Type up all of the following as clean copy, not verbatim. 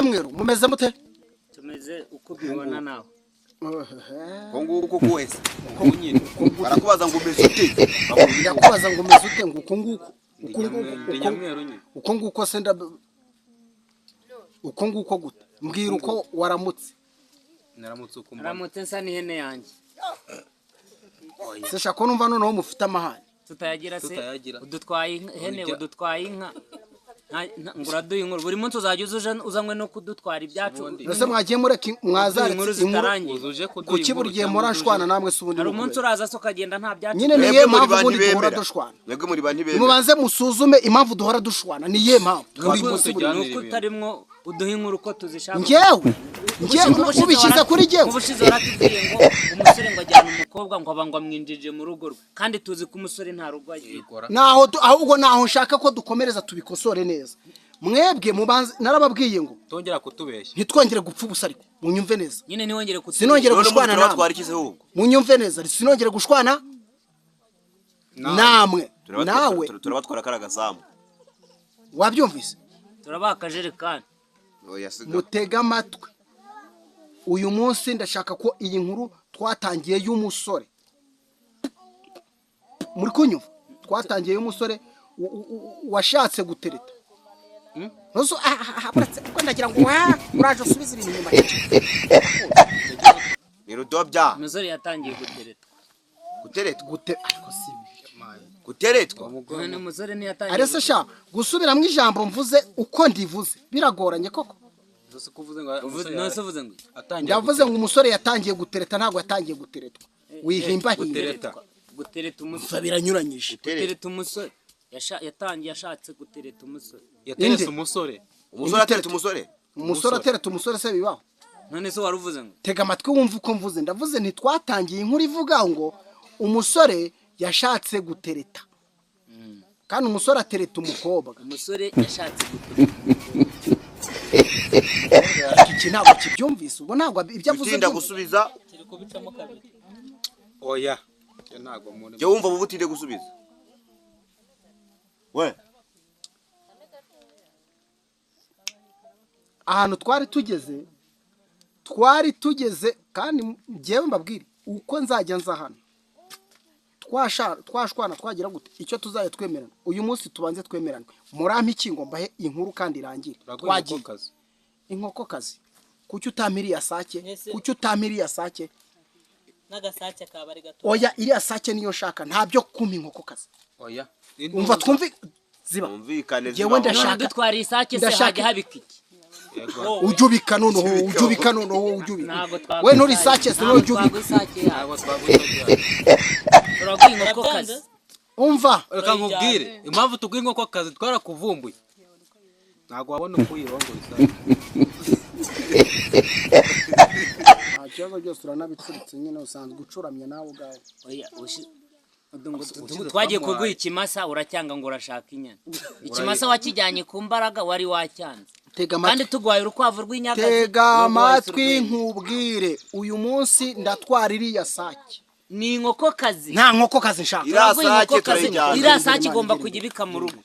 Nyamweru, mumeze mute? Tumeze uko ubibona nawe. Uko nguko wese barakubaza ngo umeze ute? Ndakubaza ngo umeze ute, ngo uko nguko, uko nguko. Ndi nyamweru nyine. Uko nguko se nda uko nguko gute? Mbwira uko waramutse. Naramutse uko mbona. Aramutse nsa n'ihene yanjye. Se shaka ko numva noneho mufite amahane. Tutayagira se? Tutayagira. Udutwaye ihene. Urya- Udutwaye inka. Ngo uraduha inkuru buri munsi, uzajya uza uzanywe no kudutwara ibyacu. Ubundi. Mbese mwagiye mureka mwazaretse inkuru inkuru? zitarangiye. Uzuje kuduha Kuki buri gihe inkuru mpora cyangwa uzuje- nshwana namwe se ubundi? Hari Ni umunsi ukubera? Uraza se ukagenda nta byacu. Nyine ni Mwebwe iyihe muri mpamvu ba ubundi duhora ntibemera. dushwana? Mwebwe muri ba ntibemera. Mubanze musuzume impamvu duhora dushwana, ni iyihe mpamvu buri munsi, buri tujyane munsi? Ni uko ibintu. utarimwo uduha inkuru uko tuzishaka. Njyewe Ubushize ubishyize kuri njyewe. Ubushize waratubwiye ngo umusore ngo ajyana umukobwa, ngo aba ngo amwinjije mu rugo rwe, kandi tuzi ko umusore nta rugo agira. Yegora. Naho ahubwo naho nshaka ko dukomereza, tubikosore neza. Mwebwe mubanze, narababwiye ngo Tongera kutubeshya. ntitwongere gupfa ubusa, ariko munyumve neza. Nyine ntiwongere kutubwira. Sinongere None ubundi gushwana namwe. turabatwara iki se ahubwo? Munyumve neza, sinongere gushwana namwe. Nawe. Turabatwara kariya gasambu. Wabyumvise? Turabaha akajerekani. Oya, siga. Mutege amatwi. Uyu munsi ndashaka ko iyi nkuru twatangiye y'umusore, muri kunyumva, twatangiye y'umusore washatse gutereta. Ntuzo uretse ko ndagira ngo wa uraje usubize ibintu inyuma. Ni rudobya. Umusore yatangiye guteretwa. Guteretwa. Gute ariko si ibi. Guteretwa. None umusore ntiyatangiye. Arese sha, gusubiramo ijambo mvuze uko ndivuze biragoranye koko. Uzi ko uvuze ngo umusore None se uvuze ngo iki? atangiye Ndavuze ngo umusore yatangiye gutereta, ntabwo yatangiye guteretwa. Wihimba himba. Gutereta. Gutereta umusore. Gusa biranyuranyije. Gutereta umusore. Yatangiye ashatse gutereta umusore. Yaterese Inde? umusore. Umusore atereta umusore. Umusore atereta umusore se bibaho? None se wari uvuze ngo Tega amatwi wumve uko mvuze. Ndavuze nti twatangiye inkuru ivuga ngo umusore yashatse gutereta, kandi umusore atereta umukobwa. Umusore yashatse gutereta. Iki ntabwo kibyumvise, ubwo ntabwo ibyo avuze Utinda byumvise. gusubiza. Kiri kubicamo kabiri. Oya. Ibyo ntabwo muri. Jya wumva buba utinde gusubiza we. Ahantu twari tugeze, kandi njyewe mbabwire uko nzajya nza hano, twashwana, twagira gute, icyo tuzajya twemerana. Uyu munsi tubanze twemerane, murampe iki ngo mbahe inkuru kandi irangire? Turaguha Twagiye. inkokokazi. Inkokokazi? Kuki utampa iriya sake? Ese- Kuki utampa iriya sake? N'agasake kaba ari gato. Oya, iriya sake niyo nshaka, ntabyo kumpa inkokokazi. Oya. Umva twumve, ziba. Mwumvikane. Njyewe Zibaho. None ndashaka- dutwara isake se ndashaka- hajya habika iki? Yego. Ujya ubika noneho, ujya ubika noneho, ujya ubika. Ntabwo twaguha We nturi sake se? Ntabwo Ujya ubika. twaguha isake yawe. Ntabwo twaguha isake. Turaguha inkokokazi. Umva. Reka nkubwire impamvu tuguha inkokokazi: twarakuvumbuye, ntabwo wabona uko uyirongora isake. Nta kibazo, byose uranabicuritse nyine, usanzwe ucuramye nawe ubwawe. Oya, twagiye kuguha ikimasa uracyanga ngo urashaka inyana. Ikimasa wakijyanye ku mbaraga, wari wacyanze. Tega Kandi amatwi. tuguhaye urukwavu rw'inyagazi. Tega N'urwo wahise amatwi. urwemera. Nkubwire, uyu munsi ndatwara iriya sake. Ni inkokokazi. Nta nkokokazi nshaka. Iriya Turaguha sake inkokokazi. turayijyana. Iriya sake igomba kujya ibika mu rugo.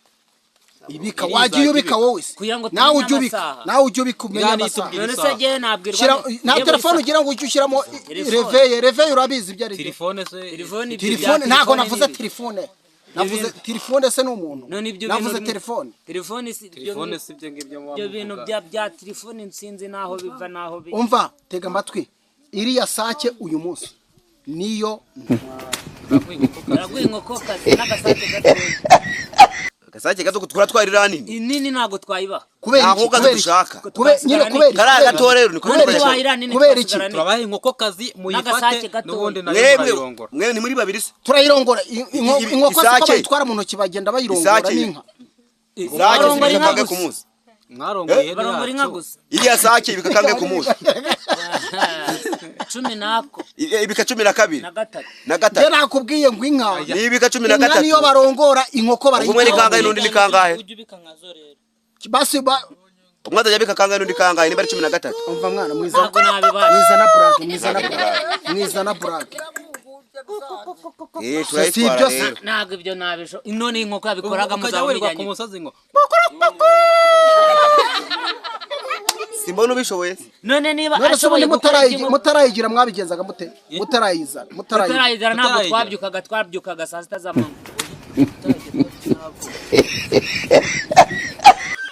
Ibika, wagiye ubika wowe se? Kugira ngo Nawe tumenye ujye ubika. amasaha. Nawe ujye ubika, umenye Iriya ni amasaha. itubwira None se isaha. jyewe nabwirwa Nta njye telefone buri ugira ngo ujye ushyiramo Telefone. réveil? Réveil urabizi ibyo ari byo? Telefone se? Telefone, ibyo bya Telefone ntabwo telefone navuze. ni ibi. Telefone navuze, telefone se ni umuntu? None ibyo Navuze bintu telefone. Telefone si ibyo Telefone si ibyo ngibyo muba Ibyo bintu muvuga. bya telefone nsinzi naho biva naho bi Umva, tega amatwi, iriya sake uyu munsi niyo. Turaguha inkokokazi. Turaguha inkokokazi n'agasake gatoya. Agasake gato turatwara iriya nini. Inini ntabwo twayibaha. Kubera Nta iki? nkokokazi Kubera iki? dushaka. Nyine kubera iki? Kariya Kubera gato iki? rero niko Kubera iki? Tubaha iriya nini, Kubera iki? twasigarana Turabaha inkokokazi, muyifate. N'agasake gatoya. N'ubundi nayo Mwebwe murayirongora. mwe ni muri babiri se? Turayirongora. Inkoko siko Isake. bayitwara mu ntoki, bagenda bayirongora Isake. n'inka. Sake Barongora zibika inka kangahe ku gusa. munsi? Mwarongoye ihene Barongora inka yacu. gusa. Iriya sake ibika kangahe ku munsi? 12. Ibika 12. Na gatatu. Na Njye gatatu. nakubwiye ngo inka Ni ibika cumi na inka gatatu. niyo barongora, inkoko Ubwo umwe ni barayitwara. kangahe n'undi ni kangahe? Ujye ubika nkazo rero. Basi ba Umwe azajya abika kangahe n'undi kangahe niba ari 13? Umva mwana mwiza. Ntabwo nabibasha. Mwizana burage, mwizana burage, mwizana burage. Eh, Si turayitwara ibyo se. rero. Ntabwo ibyo nabisho. None inkoko yabikoraga Ukajya muzaba wirirwa ku mujyanye. musozi ngo Simbona ubishoboye se. None niba None se ashoboye ubundi gukora iby'inkoko, mutarayigira mwabigenzaga mute? Mutarayizana, mutarayigira. tutarayizana ntabwo Tutarayigira. twabyukaga saa 6 z'amanywa.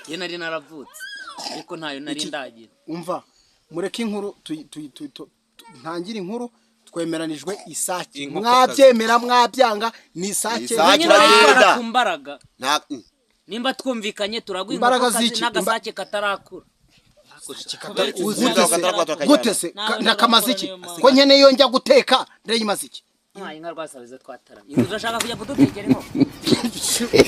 Iyo nari naravutse ariko ntayo nari ndagira. Umva, mureke inkuru ntangire inkuru. Twemeranijwe isake. Inkokokazi. Mwabyemera mwabyanga, ni isake. Isake. Nyine urayitwara Turagenda. ku mbaraga. Nta Nimba twumvikanye turaguha Imbaraga inkokokazi z'iki? n'agasake katarakura. Gute se? Gute se? Nawe Ndakamaze iki? niyo mpamvu. Ko nkeneye iyo njya guteka, ndayimaze iki? Nta inka rwasabize twataramye. Urashaka kujya kudutekera inkoko?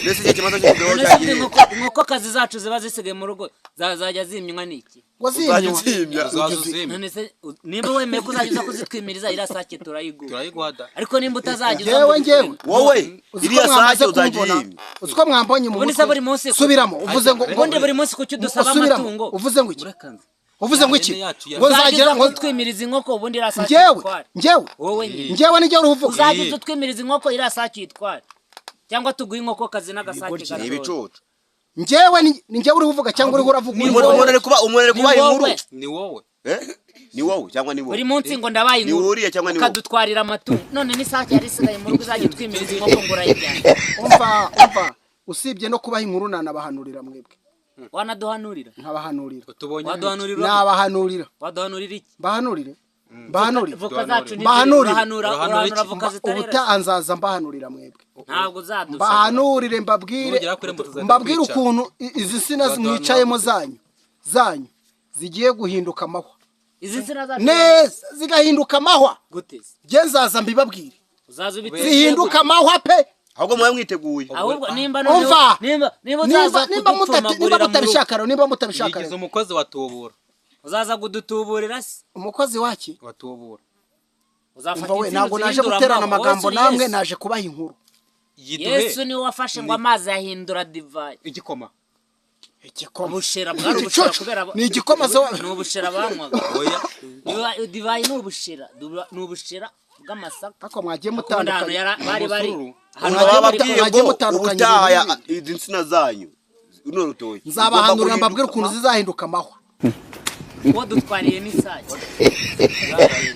Mbese igihe kimaze cyo kubeho None se cyagiye. inkokokazi zacu ziba zisigaye mu rugo zazajya zimywa n'iki? Ngo Uzajya zimywa. uzimya. Uzaza uzimye. None se nimba wemeye ko uzajya uza kuzitwimiriza, iriya sake turayiguha. Turayiguha da. Ariko nimba utazajya uza Njyewe ngo njyewe. Wowe Uzi ko iriya mwamaze sake uzajya kumbona? uyimya. Uzi ko mwambonye mu Ubundi mutwe? se buri munsi Subiramo, uvuze ngo Ubundi buri munsi kuki udusaba Usubiramo, amatungo? uvuze ngo iki? Urakanze. Uvuze ngo iki? Ihene yacu Ngo Uzajya nzagira uza ngo kutwimiriza inkoko, ubundi iriya sake njyewe uyitware. Njyewe? Wowe nyine. Njyewe nijye uruvuga? Uzajya uza utwimiriza inkoko, iriya sake uyitware, cyangwa tuguhe inkokokazi n'agasake Ni gatoya. ibicucu. Njyewe ni njyewe uri kuvuga cyangwa uri uravuga uri Ni Umuntu wowe. umuntu ari kuba umuntu ari Ni kubaha inkuru. wowe. Ni wowe. Eh? Ni wowe cyangwa ni Buri wowe? munsi ngo ndabaye Ni inkuru, wuriye cyangwa ni wowe? ukadutwarira amatungo. None n'isake yari isigaye mu rugo izajya itwimiriza inkoko ngo urayijyana. Umva, umva, usibye no kubaha inkuru nanabahanurira mwebwe. Wanaduhanurira? Nkabahanurira. Utubonye. Waduhanurira? Nabahanurira. Waduhanurira iki? Mbahanurire, mbahanurire. Voka zacu ni Mbahanurire. urahanura? Urahanura Urahanura iki? voka zitarera? Ubutaha nzaza mbahanurira mwebwe. Ntabwo uzadusaba. Mbahanurire, mbabwire. Nugera kuri mbo tuzahita Mbabwire twicara. ukuntu izi nsina Tuzaduhanura mwicayemo gute? zanyu zigiye guhinduka amahwa. Izi nsina zacu? Neza, zigahinduka amahwa. Gute se? Njye nzaza mbibabwire. Uzaza ubitubwire. Zihinduka amahwa pe. Ahubwo muba mwiteguye. Ahubwo nimba noneho Umva. nimba Nimba uzaza nimba mutati nimba kudupfumagurira mu rugo, mutabishaka rero, nimba mutabishaka Yigize rero. umukozi wa tubura. Uzaza kudutuburira se? Umukozi waki? Wa tubura. Uzafata Umva we, insina ntabwo naje uzihindura guterana amahwa. amagambo Wowe si namwe, Yesu. naje kubaha inkuru. Yiduhe. Yesu niwe wafashe ngo amazi ahindura divayi. Igikoma. Igikoma? Ubushera bwari ubushera Igicucu. kubera Ni igikoma se Ni ubushera banywaga. Oya. Divayi ni ubushera, ni ubushera bw'amasaka. Ariko mwagiye Ubundi ahantu mutandukanye. bari bari Umusururu. ahantu Baba bari bari babwiye mwagiye ngo mutandukanya ubutaha ibintu izi nsina zanyu runo rutoki Nzabahanurira, ugomba mbabwire guhinduka ukuntu zizahinduka amahwa. Uwo dutwariye n'isake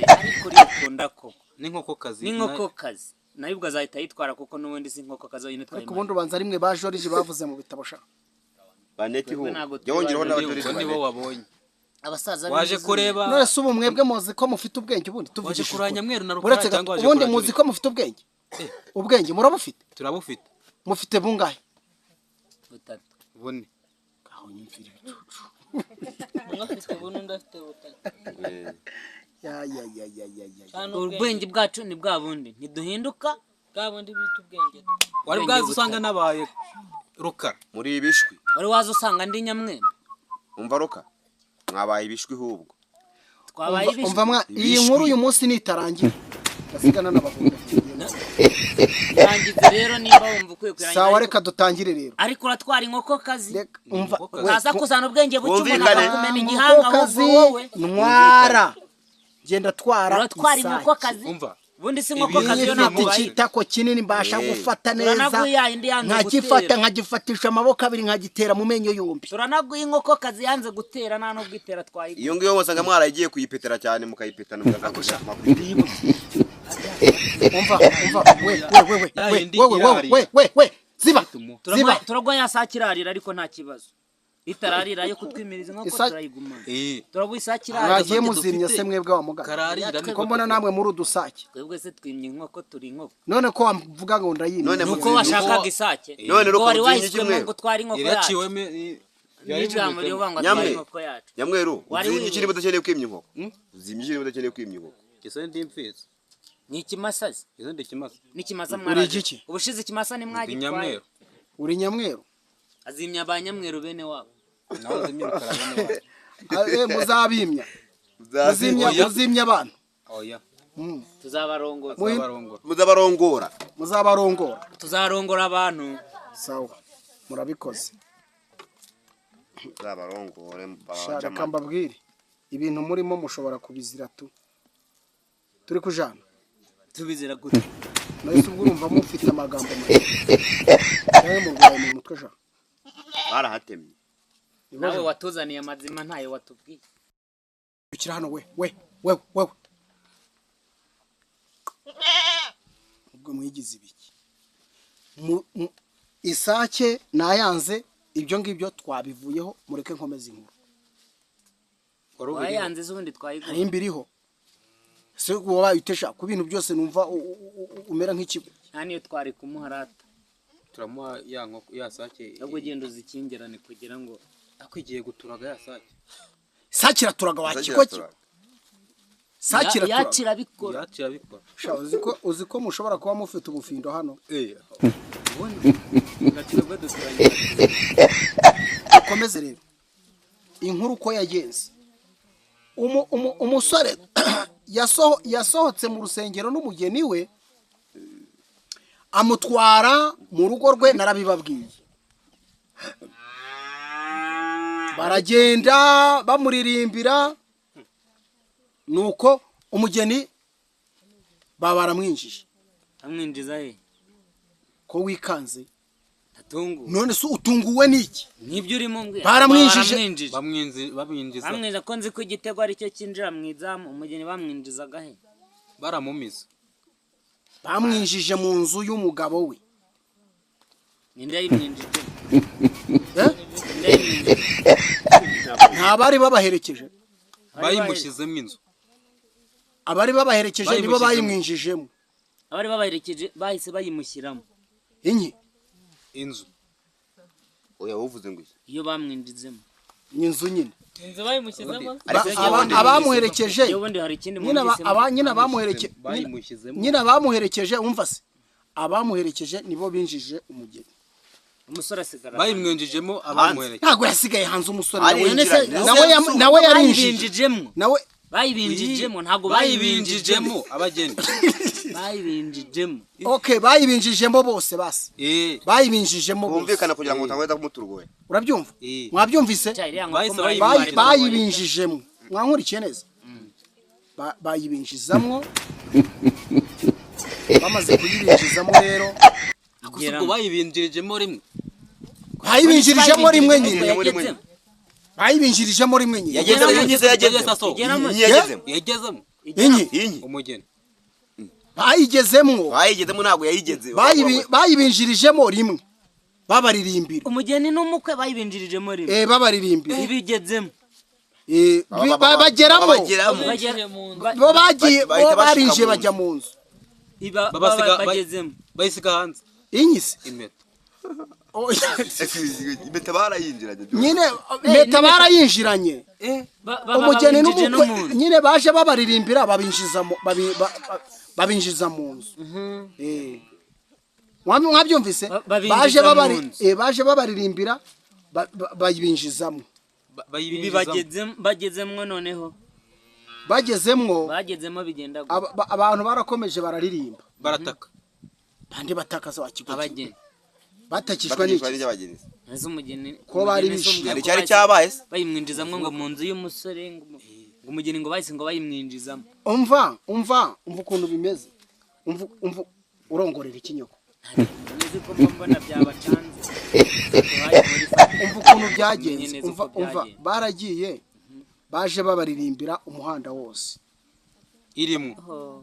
ariko urikunda koko. N'inkokokazi. N'inkokokazi nayo ubwo azahita ayitwara, kuko n'ubundi si inkokokazi yonyine Ariko twayimara. ubundi ubanza rimwe ba Joriji bavuze mu bitabo sha. Baneti hu. Twebwe ntabwo Jya wongeraho tubaye. n'abaturage Ubwo nibo baneti. wabonye. Abasaza Waje b'inzu kureba. None se ubu mwebwe muzi ko mufite ubwenge ubundi Waje tuvugishije kureba ukuri? Nyamweru na Rukara Uretse gato, cyangwa waje ubundi kureba muzi Joriji? ko mufite ubwenge? Ubwenge murabufite? Turabufite. Mufite bungahe? Butatu. Bune. Aho nyumvira ibicucu. Umwe afite bune, undi afite butatu. Ya ya ya ya ya ya. Kandi ubwenge Ubwenge bwacu ni bwa bundi, ntiduhinduka. Bwa bundi bita ubwenge. Wari Ubwenge bwazi butatu. usanga nabaye Rukara? Muri ibishwi. Wari waza usanga ndi nyamweru? Umva Ruka. Mwabaye ibishwi hubwo. Twabaye Umva, ibishwi. umva mwa, iyi Ibishwi. nkuru uyu munsi nitarangira ndasigana n'abahungu. Rangiza rero nimba wumva ukwiye kurangiza. Sawa, reka dutangire rero. Ariko uratwara inkokokazi. Reka umva we. Utaza kuzana ubwenge buke umuntu Twumvikane. akakumena igihanga ahubwo Inkokokazi wowe. ntwara, genda twara Uratwara isake. inkokokazi. Umva. Ubundi si inkokokazi yo Ifite ntabwo ubaye. ikitako kinini mbasha gufata neza, Turanaguha ya yindi yanze nkagifata, gutera. nkagifatisha amaboko abiri, nkagitera mu menyo yombi. Turanaguha inkokokazi yanze gutera, nta n'ubwo itera twayigura. Iyo ngiyo wasanga mwaragiye kuyipetera cyane mukayipetana mukazagurisha. Umva, umva we we we we Ya we yindi we we irarira. we we we, ziba ziba. Turaguha ya sake irarira, ariko nta kibazo itararira yo kutwimiriza inkoko turayigumana. Eh. Turaguha isake irarira. Mwagiye Dufite. muzimya se mwebwe wa muganga? Kararira. Ko mbona namwe muri udusake? Twebwe se twimye inkoko? Turi inkoko? None ko wavuga ngo ndayimye? None Nuko muzimye. washakaga isake. None Ubwo Ruka wari muzimye wahiswemo kimwe. ngo utware inkoko yacu. Yaraciwemo. N'ijambo rivuga ngo atware Nyamwe. inkoko yacu. Nyamweru, Wari uzimye iki wiwe. niba udakeneye kwimya inkoko? Uzimye iki niba udakeneye kwimya inkoko? Ese ndi imfizi? Ni ikimasa se? Ese ndi ikimasa? N'ikimasa Uri mwaraje. igiki? Ubushize ikimasa Ndi ntimwagitwaye. nyamweru. Uri nyamweru? Azimya ba nyamweru bene wabo. Nawe uzimye Rukara bene wacu. Ah, muzabimya, muzimya. Oya. Muzimya abantu. Oya. Tuzabarongora. Tuzabarongora. Muzabarongora. Muzabarongora. Tuzarongora abantu. Sawa, murabikoze. Muzabarongore. Sha, reka mbabwire, ibintu murimo mushobora kubizira tu turi kujana. Tubizira gute? Nahise ubwo urumva mufite amagambo make, nawe murwaye mu mutwe sha. Barahatemye. Nawe watuzaniye amazima ntayo watubwiye. Ukira hano we we we we, ubwo mwigize ibiki? Isake nayanze, ibyo ngibyo twabivuyeho, mureke nkomeze inkuru. Wari ubiriho. Wayanze se ubundi twayigura? Nari mbiriho se? Wabaye utesha ku bintu byose, numva umera nk'ikigo. Nta niyo twari kumuharata. Turamuha ya nkoko ya sake. Ahubwo genda uzikingirane kugira ngo Ariko igiye guturaga ya sake. Sake iraturaga wa kigo ki? Sake iraturaga. Yakira bikora. Yakira bikora. Sha, uzi ko mushobora kuba mufite ubufindo hano? Eh. Gaciro duturanye. Akomeze rero inkuru uko yagenze. Umusore yasohotse mu rusengero n'umugeni we, amutwara mu rugo rwe, narabibabwiye. Baragenda bamuririmbira, nuko umugeni baba baramwinjije. Amwinjiza he? Ko wikanze? Atungu. None se utunguwe n'iki? Nibyo urimo mbwira. Baramwinjije. Baramwinjije. Bamwinjiza. Bamwinjiza ko nzi ko igitego ari cyo cyinjira mu izamu, umugeni bamwinjizaga he? Baramumiza. Bamwinjije mu nzu y'umugabo we. Ninde yayimwinjije? Eh? Ninde yayimwinjije? Nta bari babaherekeje? Bayimushyizemo inzu. Abari babaherekeje nibo Bayimushyizemo. bayimwinjijemo. Abari babaherekeje bahise bayimushyiramo. Inyi. Inzu. Oya, uvuze ngo iki? Iyo bamwinjizemo. Ni inzu nyine. Inzu bayimushyizemo. Ariko Abamuherekeje Iyo ubundi hari ikindi nyine mwumvisemo? nyine abamuherekeje Bayimushyizemo. nyine abamuherekeje, umva se, abamuherekeje nibo binjije umugeni. Umusore asigara. Bayimwinjijemo abamuherekeje. Ntabwo yasigaye hanze umusore. Ari Nawe yinjiranye. nawe yarinjije. Bayibinjijemo. Nawe. Bayibinjijemo, ntabwo Bayibinjijemo bayibinjijemo. abageni. Bayibinjijemo. Okay, bayibinjijemo bose basi. Eh. Bayibinjijemo bose. Bumvikana kugira ngo utangweza kumuturugoye. Urabyumva? Eh. Mwabyumvise? Cya, iriya nkoko Bahise murayibariza. Bayibinjijemo, mwankurikiye neza? Bayibinjizamwo, bamaze kuyibinjizamo rero Gusa ubwo bayibinjirijemo rimwe. Bayibinjirijemo rimwe nyine. Yagezemo. Bayibinjirijemo rimwe nyine. Yagezemo inyi se, yagezemo. Yageze asohoka. Igeramo. Inyi yagezemo. Yagezemo. Inyi. Inyi. Umugeni. Bayigezemwo. Bayigezemo, ntabwo yayigeze. Bayibinjirijemo rimwe babaririmbira. Umugeni n'umukwe bayibinjirijemo rimwe. Eh, babaririmbira. Ibigezemo. Eh, bageramo. Bageramo. Binjije mu nzu. Bo bagiye bo Bahita bashika barinjiye mu nzu. bajya mu nzu. Bagezemo. Bayisiga hanze. Inyi se? Impeta. Oya. Impeta barayinjiranye. Nyine impeta barayinjiranye. Umugeni babinjije no n'umukwe mu nzu. nyine baje babaririmbira, babinjiza mu babinjiza mu nzu. Eh. Mwabyumvise? Babinjiza Baje mu babari nzu. eh, baje babaririmbira, bayibinjizamo. Ibi Bayibinjizamo. bagezemo, bagezemwo noneho. Bagezemwo. Bagezemo bigenda gute? Abantu barakomeje bararirimba. Barataka. Bande batakaza wa kigo? Abageni. Batakishwa Batakishwa n'iki? n'iby'abagenzi. Ese umugeni Ko bari umugeni se bishimye. umbwiye Hari ko icyari bahise cyabaye se? bayimwinjizamwo ngo mu nzu y'umusore, ngo umugeni ngo bahise ngo bayimwinjizamo. Umva, umva, umva ukuntu bimeze. Umva, umva, urongorera ikinyoko. Nzi ko mba mbona byabacanze. Umva ukuntu byagenze. Umenye neza Umva, uko umva. byagenze. Baragiye, baje babaririmbira umuhanda wose. Irimo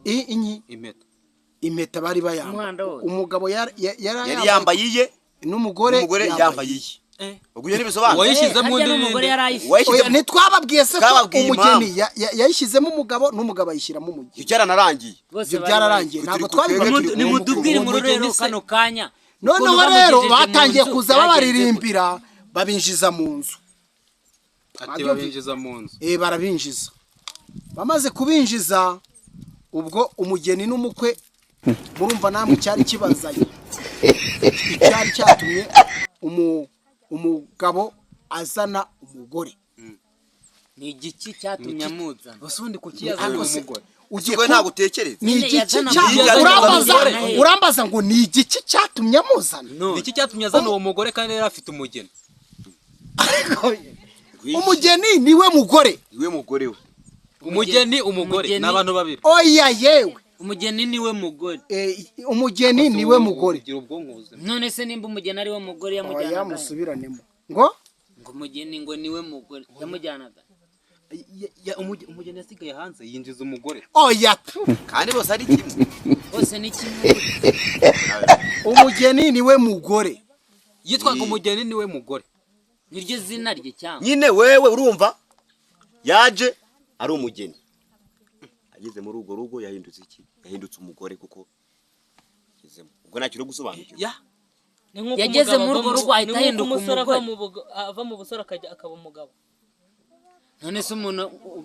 Inyi. Impeta. Impeta bari bayambaye. Umuhanda wose. Umugabo yari Yari yambaye iye. N'umugore. Umugore yambaye iye. Ubwo ibyo ntibisobanura. Uwayishyizemo Harya undi n'umugore ninde? yari ayifite. Oya, Uwayishyizemo. ntitwababwiye se ko Twababwiye umugeni impamvu. yayishyizemo umugabo, n'umugabo ayishyiramo umugeni? Ibyo byaranarangiye. Bose Ibyo bari byararangiye, Turi ntabwo ku- twabibabwiye. Nimutubwire inkuru Umugeni rero se- kano kanya. Noneho Ukuntu rero bamugejeje mu batangiye nzu, kuza byagenze gute? babaririmbira, babinjiza mu nzu. Ati babinjiza mu nzu. Eh, barabinjiza. Bamaze kubinjiza, ubwo umugeni n'umukwe murumva namwe cyari kibazanye, icyari cyatumye umugabo azana umugore. Ni igiki cyatumye amuzana? Gusa ubundi kuki yazanye Ariko se, umugore? ugiye Ikigo ntabwo utekereza. Ni Nyine igiki yazana umugore. urambaza? Umugore. Urambaza ngo ni igiki cyatumye amuzana? Ni iki cyatumye azana uwo mugore kandi yari afite umugeni? Umugeni niwe mugore. Iwe mugore we. Umugeni, umugore ni abantu babiri. Oya yewe. Umugeni niwe mugore. Eh, umugeni niwe mugore. Ugira ubwonko buzima. None se nimba umugeni ari we mugore Oya, yamujyanaga he? musubiranemo ngo Ngo umugeni ngo niwe mugore yamujyanaga. Umugeni yasigaye hanze yinjiza umugore. Oya tu. Kandi bose ari kimwe. Bose ni kimwe. Umugeni niwe mugore. Yitwaga umugeni niwe mugore. Niryo zina rye cyangwa? Nyine wewe urumva yaje ari umugeni, ageze muri urwo rugo yahindutse iki? Yahindutse umugore, kuko agezemo ubwo nta kintu gusobanukirwa. Ya. Ni nk'uko Yageze umugabo muri ava urwo rugo ahita ni nk'uko ahinduka umusore ava umugore. Ava mu busore akajya akaba umugabo. None se umuntu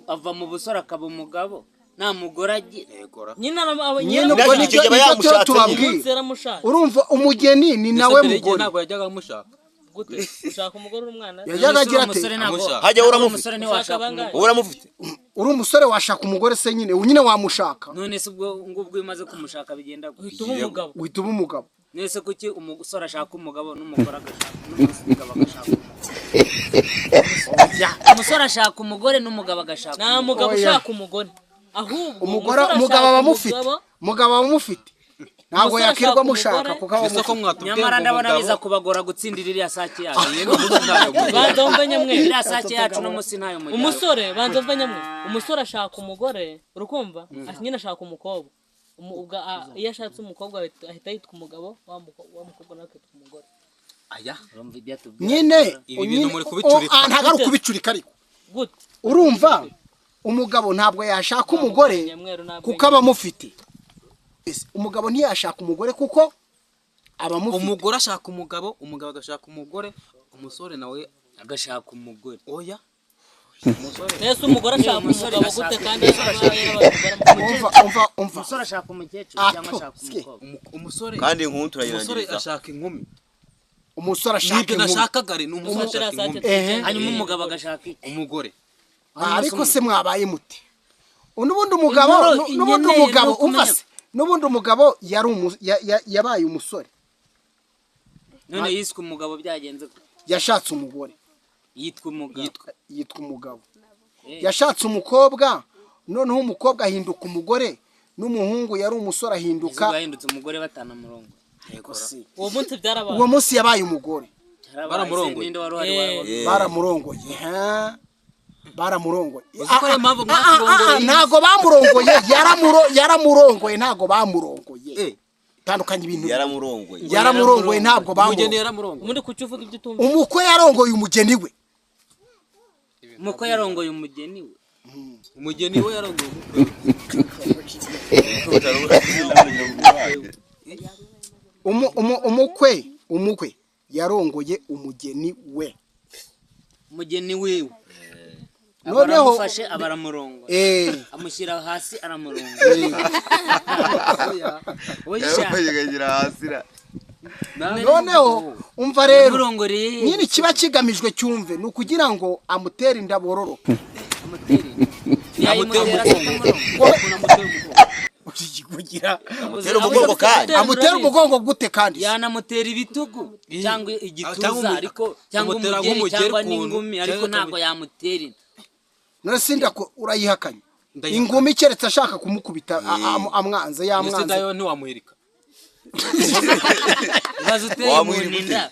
ava mu busore akaba umugabo nta mugore agira? Yegora. Nyine Nyine ubwo Icyo nicyo gihe aba nicyo yamushatse. tubabwira. Umunsi yaramushatse. Urumva, umugeni ni nawe Ese mbere y'igihe mugore. ntabwo yajyaga amushaka? Gute ushaka umugore uri umwana? Yajyaga agira ati Umusore ntabwo Amushaka. Hajya ntabwo uramufite? umusore ntiwashaka Ushaka bangahe? umugore. Wowe uramufite? Uri umusore washaka umugore se? Nyine nyine wamushaka. None se ubwo ngubwo iyo umaze kumushaka bigenda gute? Uhita uba umugabo. Uhita uba umugabo. None se kuki umusore ashaka umugabo n'umugore agashaka n'umugabo agashaka umugore? Umusore ashaka umugore n'umugabo agashaka Nta umugore. mugabo Oya. ushaka umugore, ahubwo Umugore umusore umugabo ashaka aba amufite. umugabo. Umugabo aba amufite, ntabwo Umusore yakirwa ashaka amushaka umugore. kuko aba Ese ko amufite. mwatubwiye Nyamara ngo ndabona biza umugabo kubagora gutsindira iriya sake yacu. Iyi ni umunsi ntayo mugabo. Banza wumve nyamwe. Iriya sake yacu no munsi ntayo mugabo. Umusore, banza wumve nyamwe, umusore ashaka umugore, urukumva? Nyine ashaka umukobwa. Iyo ashatse umukobwa ahita yitwa umugabo, wa mukobwa nawe akitwa umugore. Aya. Urumva ibyo atubwira? Nyine Ibi bintu nyine muri kubicurika. Ntabwo ari ukubicurika ariko. Gute? Urumva, umugabo ntabwo yashaka umugore Nyamweru ntabwo kuko aba amufite. Ese umugabo ntiyashaka umugore kuko aba amufite? Umugore ashaka umugabo, umugabo agashaka umugore, umusore nawe Agashaka umugore. Oya, umusore Ese umugore ashaka Umusore umugabo gute ashaka- kandi yarabaye umugore? Umva, umva, umva. Umusore ashaka umukecuru Ah, cyangwa pfu, ashaka ske. umukobwa? Umusore Kandi inkuru umusore turayirangiriza. ashaka inkumi. Umusore ashaka Nibyo inkumi. nashakaga ari ni umusore ashaka inkumi. Ehe. Hanyuma umugabo agashaka iki? Umugore. Ariko se mwabaye muti n'ubundi umugabo Inkuru n'ubundi nkeneye umugabo ni ukumenya- umva se, n'ubundi umugabo yari yabaye umusore. None yiswe umugabo byagenze gute? Yashatse umugore. Yitwa umugabo. Yitwa umugabo. Eh. Yashatse umukobwa, noneho umukobwa ahinduka umugore, n'umuhungu yari umusore ahinduka Izuba yahindutse umugore batanamurongo. Si. Uwo munsi byarabaye. Uwo munsi yabaye umugore. Baramurongoye. Ninde wari uhari? Eh. Warabaga? Baramurongoye, ha? Baramurongoye. Uzi ko ariyo mpamvu Ah, ah, ah, mwaturongoreye? Ntago bamurongoye, yaramurongoye, ntago bamurongoye. Eh. Tandukanye ibintu. Yaramurongoye. Yaramurongoye, ntabwo Umugeni bamurongoye. yaramurongoye. Ubundi kuki uvuga ibyo utumva? Umukwe yarongoye umugeni we. Umukwe yarongoye umugeni we. Umugeni we yarongoye umukwe we. Umukwe yarongoye umugeni we. Umugeni wiwe. Noneho Abaramufashe abaramurongoye. Amushyira hasi aramurongoye. Oya. Yaramurongoye hasi ra. Noneho umva rero, Yamurongoreye. nyine kiba kigamijwe cyumve ni ukugira ngo amutere inda bororoke. Amutera inda. Yayimutera se atamurongoye? Kugira Amutera umugongo kandi. amutera umugongo gute kandi se? Yanamutera ibitugu cyangwa igituza Cyangwa ariko cyangwa amutera umugeri nk'umugeri cyangwa ukuntu, n'ingumi ariko cyangwa ntabwo yamutera inda. None se inda ko urayihakanye? Ndayihakanye. Ingumi keretse ashaka kumukubita amwanze Ese yamwanze. ndayo ntiwamuhirika? Ubaze uteye Wamuhirika umuntu ute? inda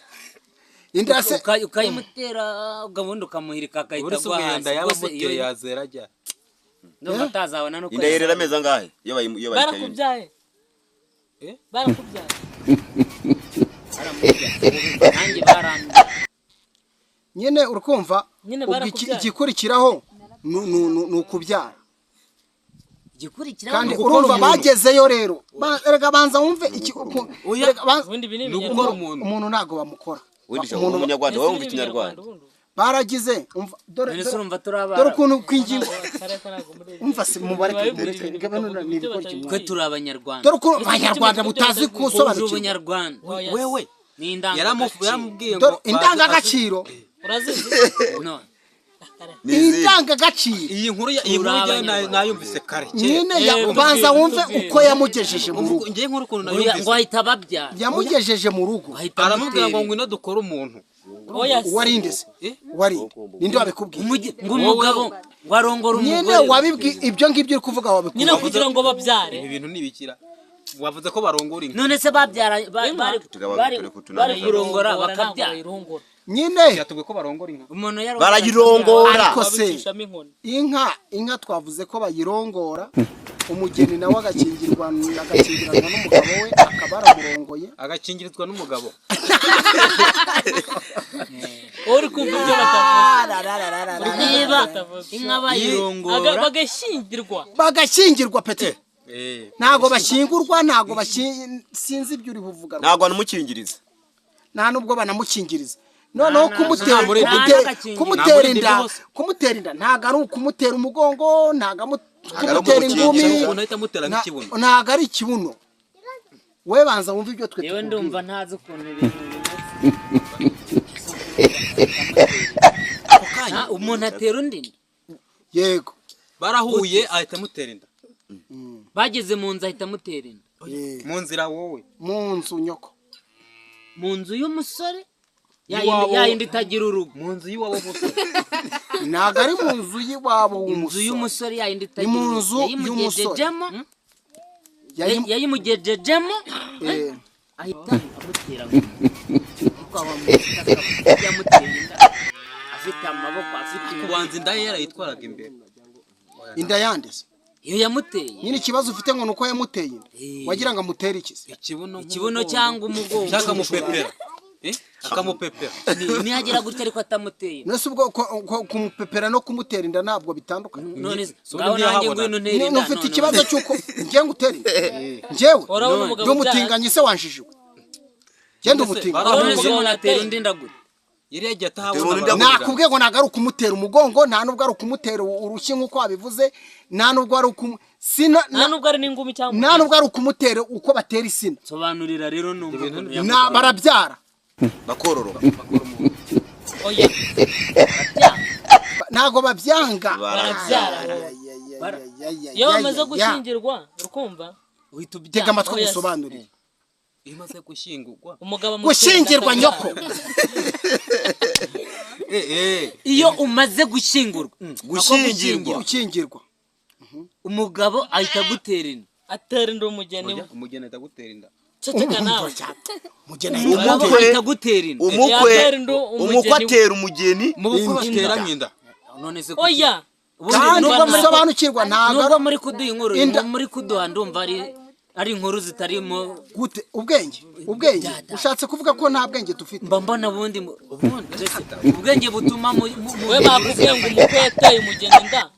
Inda se ukayimutera ubundi ukamuhirika agahita Uretse agwa ubwo iyo hasi nda yaba rwose iyo amuteye yazera ajya. Ndumva atazabona nuko Inda yerera amezi angahe iyo bayiteye? Barakubyaye. Eh? Barakubyaye. Baramubyaye. Nanjye barambye. Nyine urukumva Nyine ubwo barakubyaye. igikurikiraho ni ukubyara. Igikurikiraho Kandi ni urumva umuntu. bagezeyo rero. Erega banza wumve iki Oya. erega Ubundi ibi ni Ni ugukora ibinyarwanda. umuntu. Umuntu ntago bamukora. Ubundi Umuntu umunyarwanda Ese wowe ni wumva ikinyarwanda. ibinyarwanda ubundi? Baragize umva dore None se dore urumva turi dore abana? ukuntu kwingingo. Kare ko ntabwo muri Umva se mubareke Biba mureke bivuga gabana ibyo ni ibigoryi batabizi. Twe turi abanyarwanda. Dore ukuntu abanyarwanda mutazi Uje gusobanukirwa. ubunyarwanda Oya. Wewe ni indangagaciro. yaramubwiye ngo Dore indangagaciro. Urazizi? No. Ni izihe? Indangagaciro. Iyi nkuru Turi njyewe abanyarwanda. nayumvise kare kera. Nyine banza wumve uko yamugejeje mu rugo. Ngewe nkuru ukuntu Ngo ngo nayumvise. ahita ababyara. Yamugejeje mu rugo. Ahita Aramubwira ngo amutera. ngwino dukore umuntu. Oya se. Warinde se? Eh? Warinde ninde wabikubwiye? Ngo umugabo ngo arongore Nyine umugore. wabibwi ibyo ngibyo uri kuvuga Nyine wabikubwiye? kugira ngo babyare. Ibi bintu nibikira. Wavuze ko barongora inka. None se babyara Inka? bari Tugaba- bari kurongora Ntabwo bakabyara. bayirongora. Nyine Yatubwiye ko barongora inka. Umuntu yarongora. Barayirongora. Ariko se Babicishamo inkoni. inka twavuze ko bayirongora, umugeni nawe agakingirwa, agakingiranwa n'umugabo we, akaba aramurongoye. Agakingirizwa n'umugabo. Uri kumva ibyo batavuze? Niba Batavuze. inka bayirongora, Bagashyingirwa. Bagashyingirwa pete. Eh. Ntabwo bashyingurwa, ntabwo sinzi ibyo uri buvuga. Ntabwo banamukingiriza. Nta nubwo banamukingiriza. Noneho kumutera Nta muri- nta kumutera muri inda, ibyo bose. kumutera inda ntabwo ari ukumutera umugongo, ntabwo ari kumutera ingumi. ukumukingira. Umuntu ahita amutera nk'ikibuno. Ntabwo ari ikibuno. We banza wumve ibyo twe yewe tukubwira. Ndumva ntazi ukuntu ibintu bimeze. Ako kanya. Umuntu atera undi inda? Yego. Barahuye ahita amutera inda. Bageze mu nzu ahita amutera inda? Mu nzira wowe. Mu nzu nyoko. Mu nzu y'umusore ya Iwabo. yindi, ya yindi itagira urugo. Mu nzu y'iwabo w'umusore. Ntabwo ari mu nzu y'iwabo Inzu w'umusore. y'umusore ya yindi Ni itagira mu urugo. nzu y'umusore. Yayimugejejemo. Yayimugejejemo ahita amutera ngo ariko aho yamuteye inda afite amaboko, afite inda. Kubanza inda ye yarayitwaraga imbere. Inda yandese? Iyo yamuteye. Nyine ikibazo ufite ngo ni uko yamuteye inda, wagira ngo amutere iki se? Ikibuno. Ikibuno cyangwa umugongo. Cyangwa akamupepera. Eh? Akamupepera. Nihagera gutya ariko atamuteye inda. None se ubwo kumupepera no kumutera inda ntabwo bitandukanye? None se So ngaho nanjye ntiyahabona. ngwino untere inda. Ufite None ikibazo cy'uko njye ngutera inda njyewe? Urabona umugabo Ndi umutinganyi se? Wanjijiwe, njye ndi umutinganyi. None Barahuye. se umuntu atera undi inda gute? Yari yagiye Atera atahabona. undi inda. Nakubwiye ngo ntabwo ari ukumutera umugongo, nta nubwo ari ukumutera urushyi nk'uko wabivuze, nta nubwo ari sina Nta nubwo ari n'ingumi cyangwa nta nubwo ari ukumutera uko batera isina. Sobanurira rero numva ukuntu Na yamuteye. barabyara. Bakororoka. Oya. Ntabwo babyanga. Barabyara. Iyo bamaze gushyingirwa, urukumva? Uhita ubyara. Tega amatwi Oya, ngusobanurire. Iyo imaze gushyingurwa. Umugabo amutera Gushyingirwa inda nyoko. Eh eh. Iyo umaze gushyingurwa. Gushyingirwa. Gukingirwa. Umugabo ahita agutera inda. Atera inda umugeni we. Oya, umugeni ahita agutera inda. Ceceka nawe. Mugeni Umugabo Umukwe. ahita agutera inda. Umukwe. Yatera inda umugeni Umukwe we. atera umugeni. Mu bukwe bateramo inda. None se kuki- Oya. Ubundi Kandi nubwo muri usobanukirwa ntabwo nubwo muri kuduha inkuru, Inda. muri kuduha ndumva ari inkuru zitarimo Gute ubwenge? Ushatse kuvuga ko nta bwenge dufite? Mba mbona ubundi ubundi mbese ubwenge butuma We bakubwiye ngo umukwe yateye umugeni inda.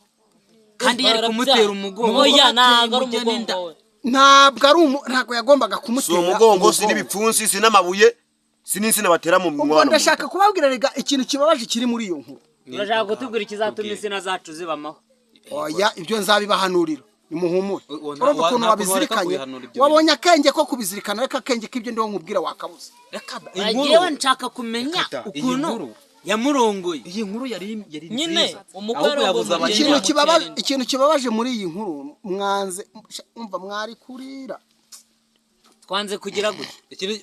Kandi yari Barabyara. kumutera umugongo. Oya, ntabwo ari Umugeni inda. umugongo we. Ntabwo ari ntabwo yagombaga Si kumutera umugongo, si n'ibipfunsi, si n'amabuye, si n'insina batera mu Ubwo mwana. ndashaka kubabwira rega ikintu kibabaje kiri muri iyo nkuru. Urashaka kutubwira ikizatuma insina zacu zibamaho? Oya, ibyo nzabibahanurira, nimuhumure. Urumva ukuntu Nta kuntu wareka wabizirikanye? kubihanura ibyo. Wabonye akenge ko kubizirikana, ariko akenge k'ibyo ndiho nkubwira wakabuze. Reka da, Ngewe nshaka kumenya Reka da, iyi ukuntu nkuru. yamurongoye. Iyi nkuru yari Nyine, nziza. umukwe Ahubwo arongoye yabuze umugeni. abakiriya. Ikintu Yamutera kibabaje, inda. ikintu kibabaje muri iyi nkuru, mwanze umva, mwari kurira. Twanze kugira gutya. Ikintu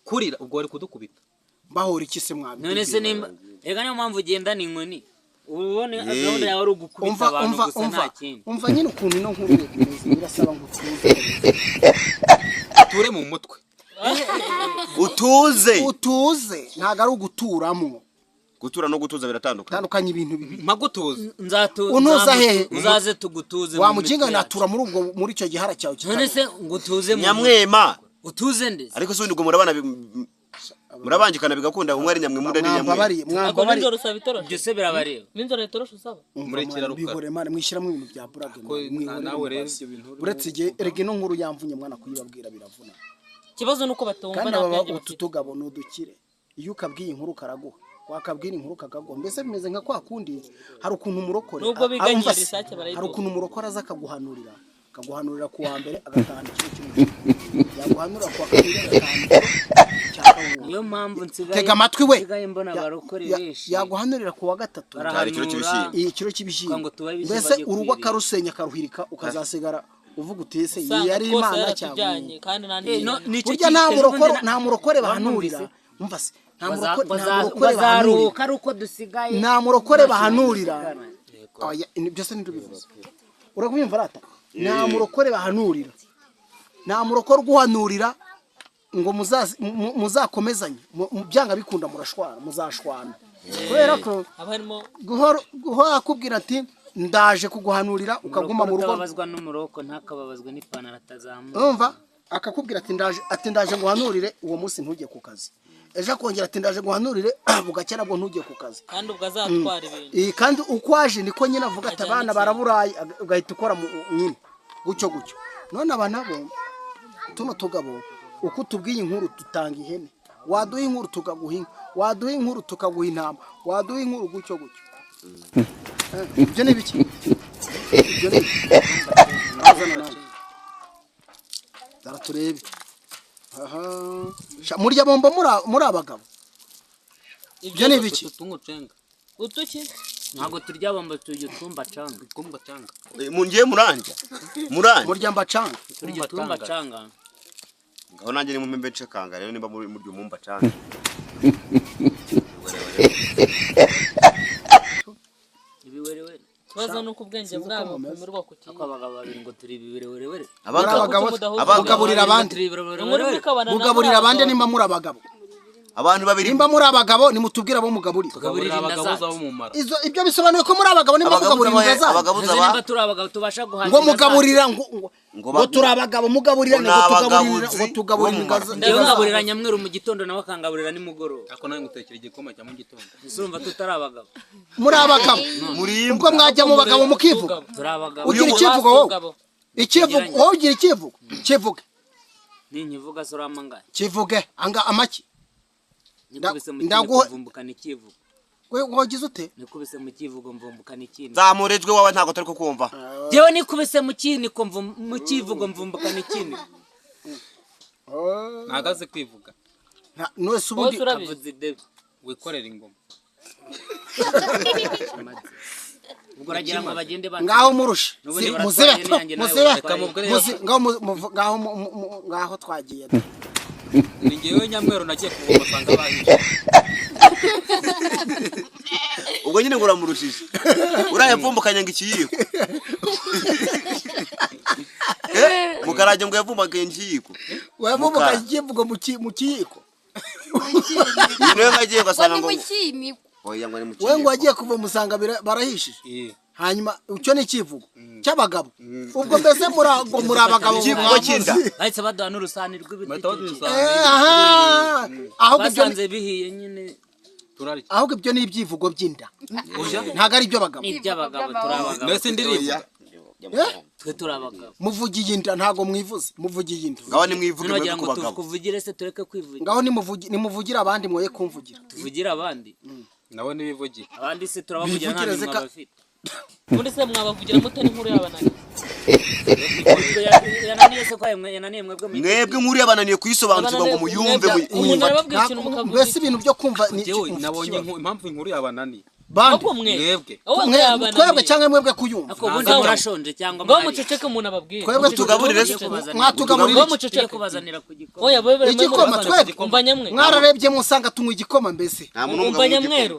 kurira ubwo wari kudukubita. Mbahora iki se mwabi? None se nimba reka niyo mpamvu ugendana inkoni, uba ubona gahunda yawe ari ugukubita Umva, abantu umva, gusa, umva, nta kindi. umva nyine ukuntu ino nkuru imeze, birasaba ngo utuze. Ture mu mutwe. Utuze. Utuze ntabwo ari uguturamo. Gutura no gutuza biratandukanye. Tandukanye ibintu bibiri. Mpagutuze. Untuza hehe? Uzaze tugutuze Wa mu muginga, mitwe yacu. natura muri ubwo, muri icyo gihara cyawe None kitari. se ngo utuze mu Nyamwema. Utuze ndetse. Ariko se ubundi ubwo murabana murabangikana bigakunda, umwe ari nyamwe undi ari nyamwe? Mwambabariye, Ako mwambabariye. nijoro usaba itoroshi? Ibyo se birabareba? Nijoro itoroshi usaba? Umva Murekera mwana, Rukara. bihore mwana, mwishyiramo ibintu bya burage. Ko Mwihorere nawe rero mubaze. ibyo bintu urimo. Uretse igihe erega ino nkuru yamvunye mwana, kuyibabwira biravuna. Ikibazo ni uko batumva, Kandi nta aba bwenge utu bafite. tugabo ni udukire. Iyo ukabwiye inkuru karaguha, wakabwira inkuru kakaguha. Mbese bimeze nka kwa kundi hari ukuntu umurokore Nubwo biganyira umva se, isake barayiduha. hari ukuntu umurokore aza akaguhanurira, akaguhanurira ku wa mbere agatahana ikiro cy'umuceri, yaguhanurira ku wa kabiri agatahana ikiro cya kawunga. Niyo mpamvu nsigaye Tega amatwi we. nsigaye mbona abarokore benshi Yaguhanurira ku wa gatatu Hari ikiro cy'ibishyimbo. Ikiro cy'ibishyimbo. Ngo tubahe ibishyimbo Mbese bagiye urugo kwirira. akarusenya, akaruhirika, ukazasigara uvuga uti ese iyi Usanga yari twose imana cyangwa yaratujyanye kandi nta Eh, n'ikindi. no, nicyo Burya nta kintu murokore, ejo bundi nta murokore Wamwumvise? bahanurira. Umva se, nta murokore, nta murokore bahanurira. Bazaruhuka ari uko dusigaye. Nta murokore bahanurira. Oya, byose ntibivuze. Urakumva rata? Nta murokore bahanurira. Nta murokore uguhanurira ngo muzakomezanye. Byanga bikunda murashwana, muzashwana, kubera ko Haba harimo guhora akubwira ati ndaje kuguhanurira, ukaguma mu rugo. Utababazwa n'umuroko ntakababazwe n'ipantaro atazamuye. Urumva, akakubwira ati ndaje, ati ndaje nguhanurire, uwo munsi ntujye ku kazi. Ejo akongera ati ndaje nguhanurire, bugacya nabwo ntujye ku kazi. Kandi ubwo azatwara ibintu. Kandi uko aje niko nyine avuga ati Ajyana abana ikintu. baraburaye, ugahita ukora nyine gutyo gutyo. None aba nabo, tuno tugabo, uko utubwiye inkuru dutanga ihene, waduha inkuru tukaguha inka, waduha inkuru tukaguha intama, waduha inkuru gutyo gutyo. Ibyo ni ibiki? Ibyo ni ibiki? Azana nawe. Zara turebe. Aha. Sha, murya bombo muri abagabo, ibyo ni ibiki? Utungu cenga. Utuki? Ntabwo turya bombo, turya utwumba canga. Utwumba canga. Mungiye muranja muranja. Murya mbacanga? Turya utwumba canga. Ngaho nanjye ni mumbe ncekanga rero, nimba muri murya umumba canga. Ibiwerewere. Ikibazo ni uko ubwenge Sinzi uko bwabo mumeze. bupimirwa ku Ariko kintu. abagabo babiri ngo turi ibiwerewere. Muri abagabo. Abagabo. Mugaburira abandi. Turi Inkuru ibiwerewere. mukabana nabo Mugaburira abandi. abagabo. Nimba muri abagabo, Abantu babiri. nimba muri abagabo, nimutubwire abo mugaburira. Tugaburira Tugaburira inda abagabo zacu. zabo mu mara. Izo ibyo bisobanuye ko muri abagabo nimba Abagabuza mugaburira inda zanyu. Abagabuza Ntuzi ba nimba turi abagabo tubasha guhaza Ngo inda zacu. mugaburira ngo ngo Ngo ngo turi abagabo, mugaburira ngo ngo ni tugaburira abagabuzi ngo tugaburira bo mu inda mara. Njyewe inda ngaburira nyamweru mu gitondo, nawe akangaburira nimugoroba. Ariko nawe ngutekera igikoma cya mu gitondo. Ese urumva tutari abagabo? Muri abagabo? Muri Ubwo mwajya mu bagabo mukivuga. Turi abagabo. Ugira icyivugo wowe? Tugabo. Icyivugo wowe, ugira icyivugo? Kivuge. Ninkivuga se urama angahe? Kivuge anga amaki. Nikubise mu Ndaguha- kiniko mvumbukana ikivugo. We wagize ute? Nikubise mu kivugo mvumbukana ikiniko. Zamurejwe wawe, ntabwo turi kukumva. Jewe nikubise mu kiniko mu kivugo mvumbukana ikiniko. Ntabwo azi kwivuga. None se ubundi Bose urabizi. Kavuze idebe. Wikorera ingoma. Ubwo uragira ngo bagende ba Ngaho murushe. N'ubundi Muzibe baratwaye n'inyange nawe muzibe waratwaye. Reka mubwire. Ngaho ngaho ngaho twagiye. Ni njyewe nyamweru nagiye kuvoma asanga bahishe. Ubwo nyine ngo uramurushije, uriya yavumbukanye ngo ikiyiko. Mukarage ngo yavumbukanye ikiyiko. Wavumbukanye Mukara. ikivugo mu kiyiko. Uyu niwe ngagiye Ngo ugasanga ni ngo mu kiniko. Oya, ngo ni mu We ngo kiyiko. wagiye kuva musanga barahishije. Eh. Hanyuma icyo ni ikivugo cy'abagabo. Ubwo mbese muri ngo muri abagabo. Ikivugo mwavuze. cy'inda. Bahise baduha n'urusani rw'ibiti. Bahita baduha icyo gihe. urusani. Aha, ahubwo ibyo Basanze bihiye nyine. Turarya. Ahubwo ibyo ni ibyivugo by'inda, Oya. ntabwo ari iby'abagabo. Ni iby'abagabo, turi abagabo. Mbese ndirimba. Twe turi abagabo. Muvugiye inda, ntabwo mwivuze, muvugiye inda. Ngaho nimwivuge None mwebwe wagira ku ngo bagabo. tukuvugire se, tureke kwivugira? Ngaho nimuvugire abandi, mwoye kumvugira. Tuvugire abandi? Nawe nibivugiye. Abandi se turabavugira nta Bivugire minwa bafite. Ubundi se mwabavugira mute n'inkuru y'abanani? Ubwo yananiye se ko yananiye mwebwe Mwebwe nkuru yabananiye kuyisobanukirwa ngo muyumve Umuntu muyifate. arababwira ikintu mukavuga. Mbese ibintu byo kumva ni Njyewe mufite nabonye ikibazo. impamvu inkuru yabananiye. Bande? Ahubwo mwe. Mwebwe. Wowe Twebwe yabananiye. cyangwa mwebwe kuyumva? Ariko ubundi Ntabwo. murashonje cyangwa Ngo mwariye? muceceke umuntu ababwire. Twebwe Tugaburire se. Mwatugaburira Ngo iki? muceceke. Tujye kubazanira ku gikoma. Oya, bobe bari Igikoma, twebwe? Umva nyamwe. Mwararebye musanga tunywa igikoma mbese? Nta muntu Umva n'umwe nyamweru.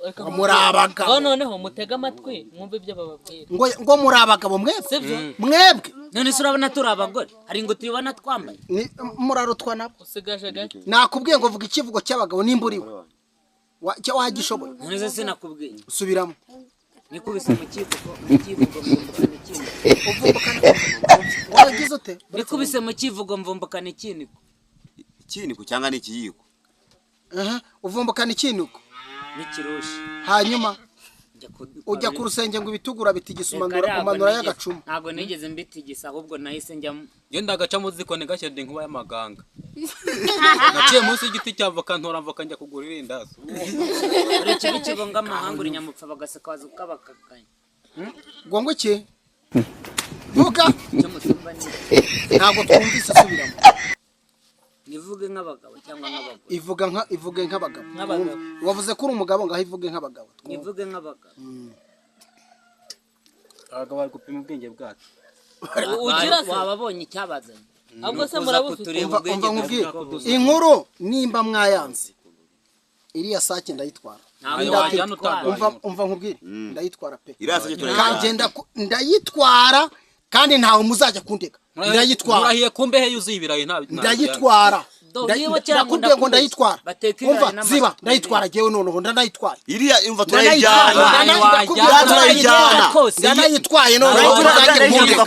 Reka Ngo muri abagabo. Ngaho noneho mutege amatwi mwumve ibyo bababwira. Ngo muri abagabo mwebwe? Sibyo? Mwebwe. None se urabona turi abagore? Hari ngo tuyibona twambaye? Ni murarutwa nabo. Usigaje gake. Nakubwiye ngo vuga ikivugo cy'abagabo nimba uriwe. Cyo wagishoboye. None se sinakubwiye? Subiramo. Nikubise mu kivugo, mu kivugo mvumbukana ikiniko. Uvumbukana wagize ute? Nikubise mu kivugo mvumbukana ikiniko. Ikiniko cyangwa ni ikiyiko? Aha, uvumbukana ikiniko N'ikirushi. Hanyuma Njya ku- ujya ku rusenge ngo ibitugura bitigisa, Reka umanura ntabwo umanura nigeze- y'agacuma. Ntabwo nigeze mbitigisa, ahubwo nahise njya Ngenda agaca mu ziko ntigashye, ndi inkuba y'amaganga. Naciye munsi y'igiti cya voka ntora voka njya kugura irindazi. Uri ikibi kibonga amahanga, uri nyamupfa bagaseka waza ukabakakanya. Ngo iki? Vuga. Icyo mutumva ni Ntabwo twumvise, subiramo. Nivuge nk'abagabo cyangwa nk'abagore? Ivuga nka, ivuge nk'abagabo. Nk'abagabo. Wavuze ko uri umugabo, ngaho ivuge nk'abagabo. Twumve. Nivuge nk'abagabo. Abagabo bari gupima ubwenge bwacu. Ugira se? Wababonye icyabazanye? Ahubwo se Nukuza murabufite? kutureba Umva ubwenge umva nkubwire. bwacu. Inkuru nimba mwayanze, iriya sake ndayitwara. Ntabwo Ayo wajyana wayitwara. utagwaye. Umva, umva nkubwire, ndayitwara pe. Iriya sake turayitwara. Kangenda ndayitwara. Kandi ntawe muzajya kundega. Ndayitwara. Murahiye kumbehe yuzuye ibirayi nta Ndayitwara. Do, niba kera ngo Ndakubwiye ngo ndakubeshya. ndayitwara. Bateka ibirayi Umva, n'amashu. ziba, ndayitwara jyewe noneho, ndanayitwaye. Iriya imva Ndanayitwaye. turayijyana. Ndakubwiye ngo Turayijyana. ndanayitwaye noneho, Turayijyana. muzajye kundega.